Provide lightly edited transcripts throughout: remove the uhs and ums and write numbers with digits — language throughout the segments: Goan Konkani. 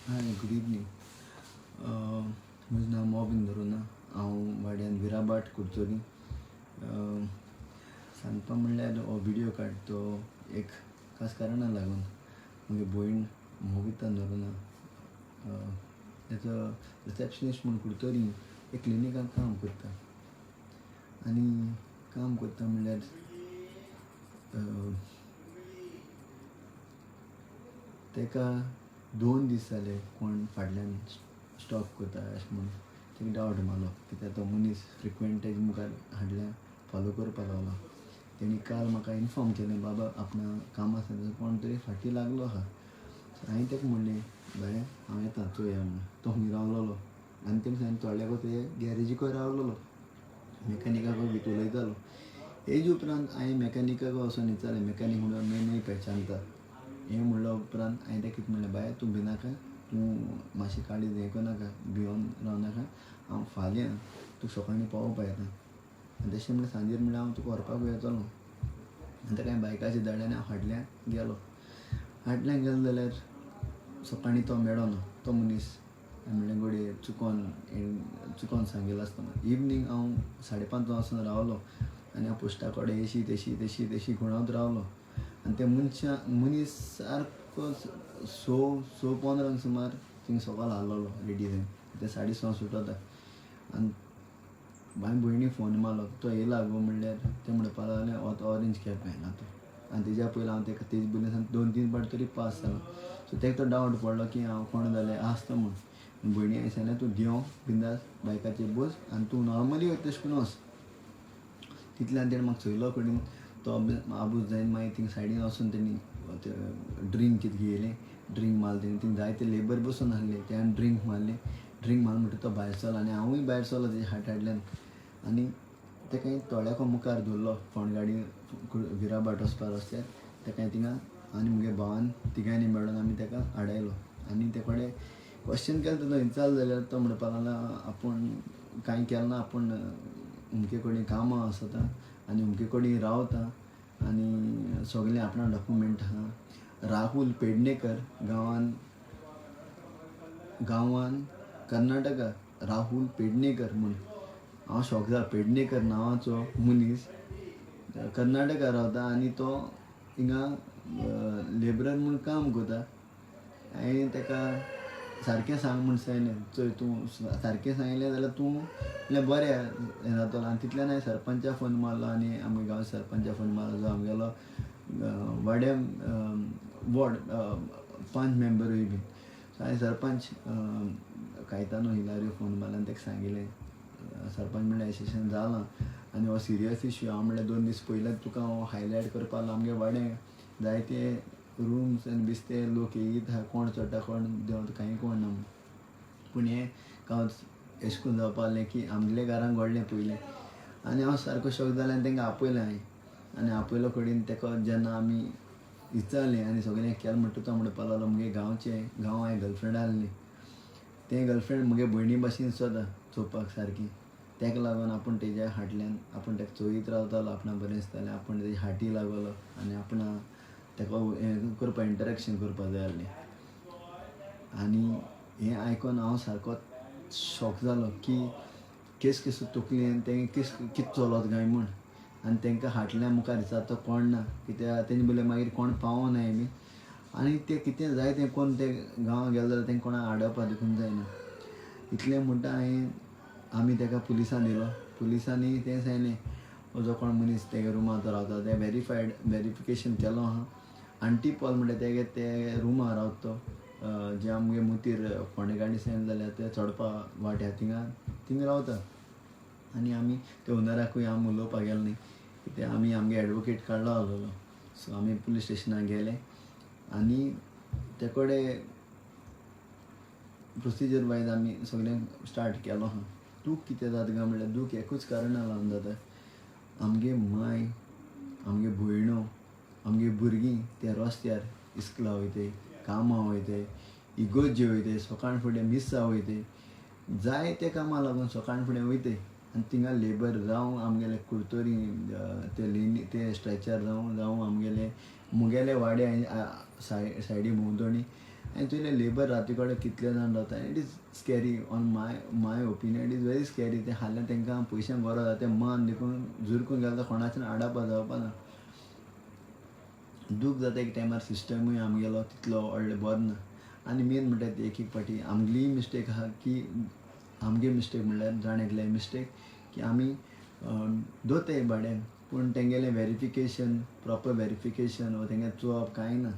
हाय, गुड इवनींग. म्हजें नांव मोबिन नोरोन्हा. हांव वाड्यान विराबाट कुडतरी. सांगपा म्हणल्यार हो व्हिडियो काड तो एक खास कारणा लागून. म्हगे भयण मोविता नोरोन्हा एज अ रिसेप्शनिस्ट म्हूण कुडतरी एक क्लिनिकान काम करता. आनी काम करता म्हणल्यार ताका 2 दीस जाले कोण फाटल्यान स्टॉप करता अशें म्हूण ताका डावट मारलो, कित्याक तो मनीस फ्रिक्वेंट तेजे मुखार हाडल्या फॉलो करपाक लागलो. तेणी काल म्हाका इनफॉर्म केलें, बाबा आपणा काम आसा कोण तरी फाटीं लागलो आहा. सो हांवें ताका म्हणलें, बाय हांव येता चोया म्हूण. तो खंय रावलोलो आनी तेणी सांगलें थोड्याको ते गॅरेजीकय रावलोलो, मेकॅनिकाक बी उलयतालो. हेज उपरांत हांवें मेकॅनिकाक वचोन विचारलें, मेकॅनीक म्हणलो मैं नहीं पहचानता. हें म्हणल्या उपरांत हांवें ताका कितें म्हणलें, बाय तूं भिनाका, तूं मातशें काळीज हें करनाका, भियोन रावनाका, हांव फाल्यां तुका सकाळीं पावोवपा येता. आनी तशें म्हणल्यार सांजेर म्हणल्यार हांव तुका व्हरपाक येतलो. आनी ताका हांवें बायकाचेर धाडलें आनी हांव फाटल्यान गेलो. फाटल्यान गेलो जाल्यार सकाळीं तो मेळना तो मनीस. हांवें म्हणलें घडये चुकोन सांगिल्लो आसतना. इवनींग हांव 5:30 वचून रावलो आनी हांव पोस्टा कडेन येशी तेशी तेशी तेशी घुंवडावत रावलो. आनी ते मनीस सारको 6:15 सुमार थिंग सोकाल हारलोलो रेडी जावन. ते 6:30 सुटोता. आनी हांवें भयणीक फोन मारलो, तो येयला गो म्हणल्यार तें म्हणपाक लागलें हो तो ऑरेंज कॅब घायला तो. आनी तेज्या पयलीं हांव ताका तेज पयलीं सावन 2-3 फावट तरी पास जालो. सो ताका तो डावट पडलो की हांव कोण जालें आसता म्हूण. भयणी हांवें सांगलें तूं देंव बिंदास बायकाचेर बस आनी तूं नॉर्मली वयता तशें करून वच. तितल्यान तेणें म्हाका चोयलो कडेन तो आबूज जायन मागीर थिंग सायडीन वचून तेणी ड्रिंक कितें घेयलें, ड्रिंक मारलें. तेणी थिंग जायते लेबर बसून आहले, त्यान ड्रिंक मारलें. ड्रिंक मारलें म्हणटकीर तो भायर सरलो आनी हांवूय भायर सरलो तेज्या हाटाडल्यान. आनी ताका हांवें तोळ्याको मुखार दवरलो फोंड गाडी विराबाट वचपा रस्त्यार. ताका हांवें थिंगा आनी मुगे भावान तिगांनी मेळोन आमी ताका आडायलो. आनी ते कडेन क्वेश्चन केलें, तो विचारलें जाल्यार तो म्हणपाक लागलो आपूण कांय केलें ना, आपूण अमके कडेन कामां आसता आनी अमके कडेन रावता आनी सगळें आपणा डॉक्युमेंट आहा. राहुल पेडणेकर गांवान कर्नाटका राहुल पेडणेकर म्हूण. हांव शॉक जाला, पेडणेकर नांवाचो मनीस कर्नाटका रावता आनी तो हिंगा लेबरर म्हूण काम करता. हांवें ताका सारकें सांग म्हूण सांगलें, चोय तूं सारकें सांगलें जाल्यार तूं म्हणल्यार बरें हें जातलो. आनी तितल्यान हांवें सरपंचा फोन मारलो आनी आमगे गांव सरपंचा फोन मारलो, जो आमगेलो वाड्या वॉर्ड 5 मेंबरूय बीन. सो हांवें सरपंच कायतानो हिलारियो फोन मारलो आनी ताका सांगिल्लें, सरपंच म्हणल्यार अशें अशें जालां आनी हो सिरियस इश्यू. हांव म्हणल्यार 2 दीस पयलींच तुका हांव हायलायट करपाक लागलो. आमगे वाड्या जायते रुम्स आनी बिस्ते लोक येयत आहा, कोण चडटा कोण देंवता कांय कोण ना. पूण हें कांय अशें करून जावपा लागलें की आमगेल्या घरान घडलें पयलें. आनी हांव सारको शॉक जालें आनी तांकां आपयलें हांवें. आनी आपयलो कडेन ताका जेन्ना आमी विचारलें आनी सगळें केलें म्हणटकीर तो म्हणपाक लागलो मुगे गांवचें गांव हांवें गर्लफ्रेंड आहली, तें गर्लफ्रेंड मुगे भयणी भाशेन सोदा चोवपाक सारकी, ताका लागून आपूण तेज्या फाटल्यान आपूण ताका चोयत रावतालो, आपणाक बरें दिसतालें, आपूण तेज्या हाटी लागलो आनी आपणा ताका हें करपा इंटरेक्शन करपा जाय आहलें. आनी हें आयकोन हांव सारको शॉक जालो की केस केस तकलेन तें केस कितें चलत काय म्हूण. आनी तांकां हाटल्या मुखार विचारता कोण ना, कित्याक तेंचे बोले मागीर कोण पावनाय बी. आनी तें कितें जाय तें कोण ते गांवां गेले जाल्यार तेंकां कोणाक आडोवपा देखून जायना. इतलें म्हणटा हांवें आमी ताका पुलिसान दिलो. पुलिसांनी तें सांगलें जो कोण मनीस तेगे रुमांत रावता तें वेरिफिकेशन केलो आहा. आंटी पॉल म्हणटा तेगे ते रुमां रावता तो, जे आमगे मुतीर फोंडे गाडी सांगलें जाल्यार ते चडपा वाट ह्या थिंगा थिंगा रावता. आनी आमी ते ओनराकूय आमी उलोवपाक गेले न्ही, कित्याक आमी आमगे एडवोकेट काडलो आहलोलो. सो आमी पुलीस स्टेशनाक गेले आनी ते कडेन प्रोसिजर वायज आमी सगळें स्टार्ट केलो आहा. दूख कितें जाता काय म्हणल्यार दूख एकूच कारणां लागून जाता, आमगे माय, आमगे भयणो, आमगे भुरगीं ते रस्त्यार इस्कुला वयताय, कामां वयताय, इगोर्जे वयताय, सकाळ फुडें मिसा वयताय, जायते कामां लागून सकाळ फुडें वयताय. आनी थिंगा लेबर जावं आमगेले कुडतरी ते लेनी ते स्ट्रेचर जावं जावं आमगेले मुगेले वाडे सायडी भोंवतणी आनी चोयलें लेबर राती कडेन कितले जाण रावता. It is scary on my my opinion, it is very scary. तें हाल्यां तांकां पयशांक गरज आसा, तें मान देखून झुरकून गेलो कोणाच्यान आडावपा जावपा ना. दूख जाता एक टायमार सिस्टमूय आमगेलो तितलो व्हडलो बरो ना. आनी मेन म्हणटा ती एक एक फावटी आमगेलीय मिस्टेक आहा की आमगे मिस्टेक म्हणल्यार जाण एकले मिस्टेक की आमी दोते भाड्यान, पूण तेंगेलें वेरिफिकेशन, प्रॉपर वेरिफिकेशन वो तेंगे चोवप कांय ना.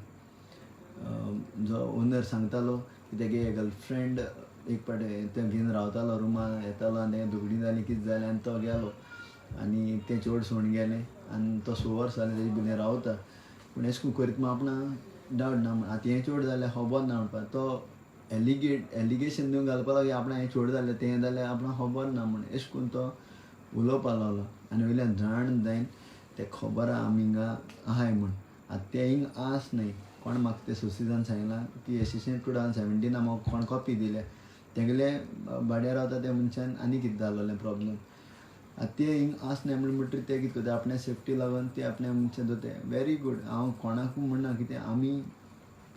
जो ओनर सांगतालो की तेगे गर्लफ्रेंड एक फावटी तें घेवन रावतालो रुमान येतालो आनी तेंगे झगडीं जालीं कितें जालें आनी तो गेलो आनी तें चेडूं सोडून गेलें आनी तो 6 वर्स जालें तेजे भितर रावता. पूण एशें करून करीत म्हूण आपणाक डावट ना. आतां हें चेडूं जाल्यार खबर ना म्हणपाक तो एलिगेशन दिवन घालपा लागलो आपणाक हें चेडूं जालें तें जाल्यार आपणाक खबर ना म्हूण एशें करून तो उलोवपा लागलो. आनी वयल्यान जाण जायन तें खबर आहा आमी हिंगा आहाय म्हूण. आतां तें हिंग आस न्हय कोण म्हाका तें सोसीजान सांगलां की एशें अशें 2017 म्हाका कोण कॉपी दिल्या तेगेले भाड्यार रावता त्या मनशान आनी कितें जालोलें प्रॉब्लम. आतां ते हिंग आस न्हय म्हण म्हणटकीर ते कितें करता आपल्या सेफ्टी लागून ते आपल्या मनशां दवरता. व्हेरी गूड, हांव कोणाकूय म्हणना कितें आमी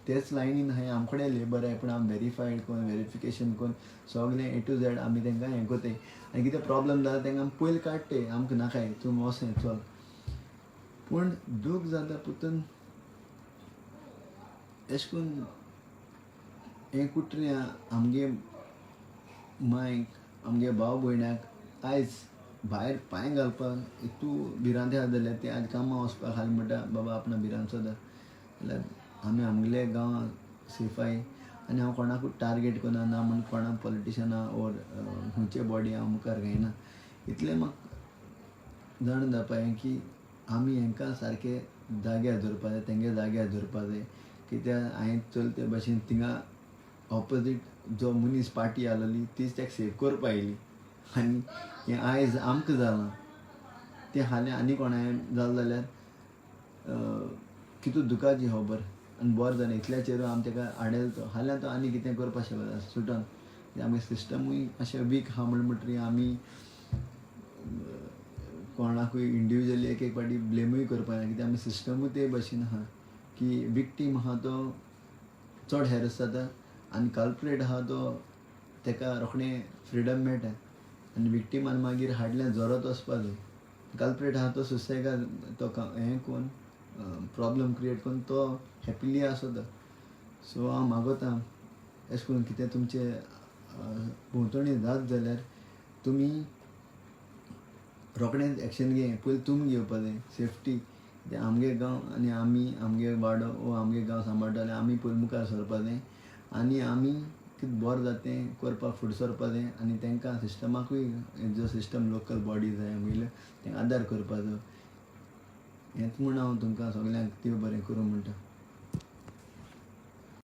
तेच लायनीन आहाय, आमचे कडेन लेबर आहाय, पूण आमी वेरीफायड करून वेरिफिकेशन करून सगलें ए टू झॅड आमी तांकां हें करताय. आनी कितें प्रॉब्लम जाल्यार तांकां आमी पयलीं काडटाय, आमकां नाकाय तूं वोसोन चल. पूण दूख जाता पुतून एशें करून हें कुत्रे आमगे मांयक आमगे भाव भयण्याक आयज भायर पांय घालपाक इतू भिरांत आसा जाल्यार ते आज कामां वचपाक खाली म्हणटा बाबा आपणा भिरांत सुद्दां. जाल्यार आमी आमगेले गांवांत सेफाय आनी हांव कोणाकूच टार्गेट करना ना म्हूण कोणाक पॉलिटिशना ओर खंयचे बॉडी हांव मुखार घेयना. इतलें म्हाका जाण जावपा जाय की आमी हांकां सारके जाग्यार दवरपा जाय, तेंगे जाग्यार दवरपा जाय. कित्याक हांवें चलते ते भाशेन थिंगा ऑपोजीट जो मनीस पार्टी आसलेली तीच ताका सेव करपा आयली आनी हें आयज आमकां जालां तें हाल्यां आनी कोणाय जालें जाल्यार कितू दुखाची खबर आनी बरें जालें इतल्याचेरूय आमी ताका आडयलो तो हाल्यां तो आनी कितें करपाक शकता सुटोन. आमगे सिस्टमूय मातशें वीक आहा म्हण म्हणटकीर आमी कोणाकूय इंडिविज्युअली एक एक फावटी ब्लेमूय करपाक जायना कित्याक आमी सिस्टमूय ते भाशेन आहा की विक्टीम आहा तो चड हॅरस जाता आनी कल्प्रेट आहा तो ताका रोखडें फ्रिडम मेळटा आनी विक्टिमान मागीर हाडल्यान जोरत वचपा जाय. कल्प्रेट आहा तो सुसेगाद तो हें करून प्रॉब्लम क्रिएट करून तो हॅपिली आसता. सो हांव मागोता एशें करून कितें तुमचे भोंवतणी जात जाल्यार तुमी रोखडेंच एक्शन घे, पयलीं तुमी घेवपा जाय सेफ्टी. आमगे गांव आनी आमी आमगे वाडो वो आमगे गांव सांबाळटा जाल्यार आमी पयलीं मुखार सरपा जाय आनी आमी कितें बरें जाता तें करपाक फुडें सरपा जाय आनी तांकां सिस्टमाकूय जो सिस्टम लोकल बॉडी जाय आमगेल्यो तांकां आदार करपा जायो. हेंच म्हूण हांव तुमकां सगल्यांक देव बरें करूं म्हणटा.